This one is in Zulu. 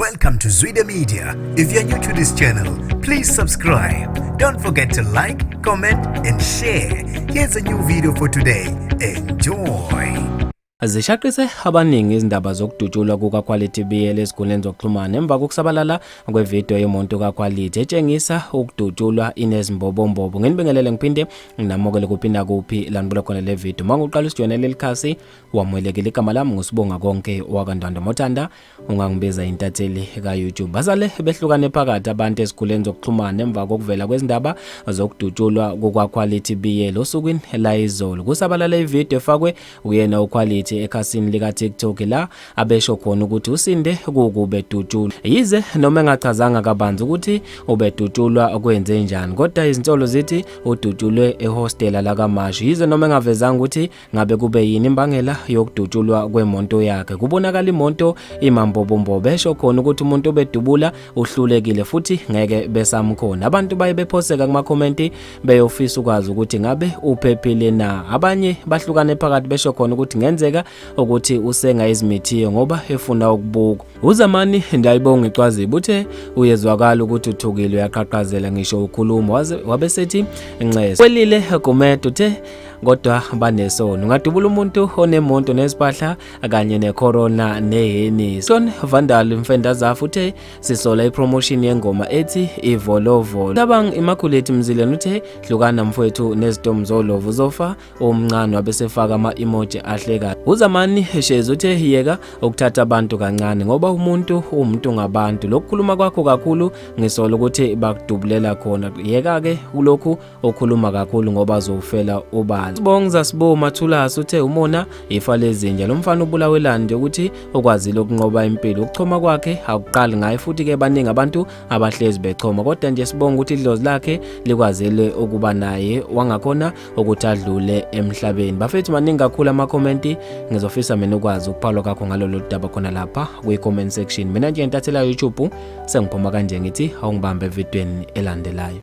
Welcome to Zwida Media. If you're new to this channel, please subscribe. Don't forget to like, comment, and share. Here's a new video for today. Enjoy. Zishaqise abaningi izindaba zokudutshulwa kukaQuality Biyela ezinkundleni zokuxhumana emva kokusabalala kwevidiyo yemonto kaQuality etshengisa ukudutshulwa inezimbobombobo. Nginibingelele ngiphinde nginamukele kuphinda kuphi la nibuka khona le video. Uma uqala usijoyinela leli khasi wamukelekile. Igama lami nguSibonga Konke wakaNdwandwe Mothanda, ungangibiza intatheli ka-YouTube. Basale behlukane phakathi abantu ezikhuleni zokuxhumana emva kokuvela kwezindaba zokudutshulwa kukaQuality Biyela osukwini layizolo. Kusabalala ividiyo efakwe uyena uQuality ekhasini lika-TikTok la abesho khona ukuthi usinde kukubedutshulwa. Yize noma engachazanga kabanzi ukuthi ubedutshulwa kwenze njani, kodwa izinsolo zithi udutshulwe ehostela lakaMashu. Yize noma engavezanga ukuthi ngabe kube yini imbangela yokudutshulwa kwemonto yakhe, kubonakala imonto imambobombobo, esho khona ukuthi umuntu obedubula uhlulekile futhi ngeke besamkhona. Abantu baye bephoseka kumakhomenti beyofisa ukwazi ukuthi ngabe uphephile na. Abanye bahlukane phakathi besho khona ukuthi ngenzeka ukuthi usenga izimithiyo ngoba efuna ukubukwa. UZamani Ndayibonga Icwaziba uthe uyezwakala ukuthi uthukile, uyaqhaqhazela ngisho ukhuluma, waze wabesethi nxese. Welile Gumede uthe kodwa banesono, ungadubula umuntu onemonto nezipahla kanye necorona nehenisi. Son Vandal Mfendazafu uthe sisola ipromotion yengoma ethi ivolovolo. Cabang Immaculate Mzileni uthe hlukana mfowethu nezitomu zolovu uzofa omncane, wabesefaka ama-emoji ahlekayo. UZamani Shezi uthe yeka ukuthatha abantu kancane ngoba umuntu umuntu ngabantu. Lokukhuluma kwakho kakhulu ngisola ukuthi bakudubulela khona. Yeka-ke kulokhu okhuluma kakhulu ngoba azofela ubala. Sibongza Sibo Mathulasi uthe umona ifa lezinja. Lo mfana ubulawelani nje ukuthi ukwazile ukunqoba impilo. Ukuchoma kwakhe akuqali ngaye futhi ke baningi abantu abahlezi bechoma, kodwa nje sibonga ukuthi idlozi lakhe likwazile ukuba naye wangakhona ukuthi adlule emhlabeni. Bafethu, maningi kakhulu amakhomenti, ngizofisa mina ukwazi ukuphalwa kwakho ngalolu daba khona lapha kwi-comment section. Mina nje intathela YouTube sengiphuma kanje, ngithi awungibambe evidweni elandelayo.